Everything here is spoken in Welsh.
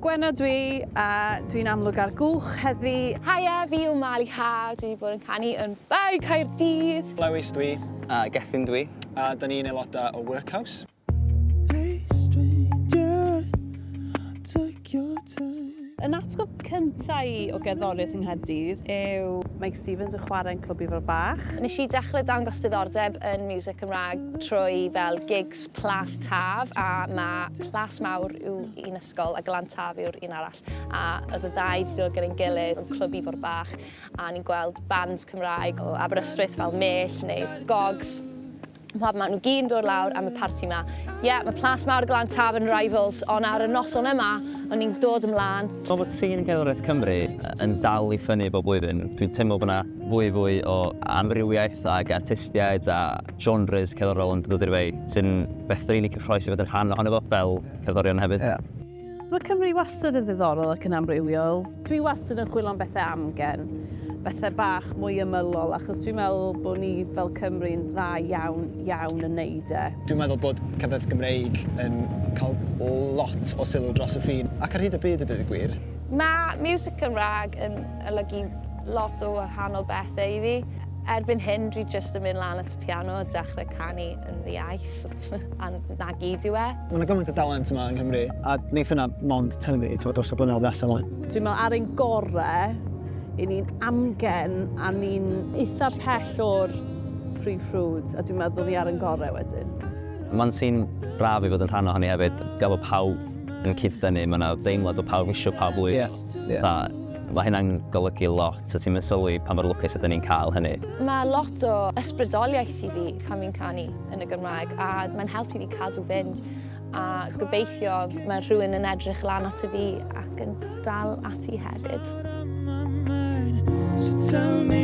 Gwenno dwi, a dwi'n amlwg ar gwch heddi. Haia, fi yw Mali Haf, dwi wedi bod yn canu yn Bae Caerdydd. Lewis dwi. A Gethin dwi. A da ni'n aelodau o Workhouse. Hey stranger, take your time. Yn atgof cynta i o gerddoriaeth yng Nghaerdydd yw Meic Stevens yn chwarae yn Clwb Ifor Bach. Nes i dechrau dangos diddordeb yn miwsig Cymraeg trwy fel gigs Plas Taf, a mae Plas Mawr yw un ysgol a Glan Taf yw'r un arall, a oedd y ddau wedi dod gyda'n gilydd yn Clwb Ifor Bach a ni'n gweld bands Cymraeg o Aberystwyth fel Mellt neu Gogs. Mae maen nhw gyd yn dod lawr am y parti 'ma. Ie, yeah, mae Plas Mawr Glan Taf yn rivals, ond ar y noson yma, o'n i'n dod ymlaen. Dwi'n meddwl bod sîn gerddoriaeth Cymru yn dal i ffynnu bob blwyddyn. Dwi'n teimlo bod yna fwy fwy o amrywiaeth ag artistiaid a genres cerddorol yn dod i'r fei, sy'n beth rili cyffrous i fod yn rhan ohono fo fel cerddorion hefyd. Yeah. Mae Cymru wastad yn ddiddorol ac yn amrywiol. Dwi wastad yn chwilio am bethau amgen, bethau bach mwy ymylol, achos dwi'n meddwl bod ni fel Cymru'n dda iawn, iawn yn neud e. Dwi'n meddwl bod cerddoriaeth Gymreig yn cael lot o sylw dros y ffin, ac ar hyd y byd a dweud y gwir. Mae miwsig Cymraeg yn olygu lot o wahanol bethau i fi. Erbyn hyn, dwi jyst yn mynd lan at y piano a dechrau canu yn fy iaith, a 'na gyd yw e. Mae 'na gymaint o dalent yma yng Nghymru, a wneith hynna mond tyfu t'mod dros y blynyddoedd nesaf 'ma. Dwi'n meddwl ar ein gorau, 'y ni'n amgen a ni'n eitha pell o'r prif ffrwd, a dwi'n meddwl ni ar ein gorau wedyn. Mae'n sîn braf i fod yn rhan ohoni hefyd, gael bod pawb yn cyd-dynnu, mae 'na deimlad bod pawb isio pawb lwyddo. Ie, ie. Mae hynna'n golygu lot, a ti'm yn sylwi pa mor lwcus ydyn ni'n cael hynny. Mae lot o ysbrydoliaeth i fi pan fi'n canu yn y Gymraeg a mae'n helpu fi cadw fynd a gobeithio mae rhywun yn edrych lan ato fi ac yn dal ati hefyd. So tell me.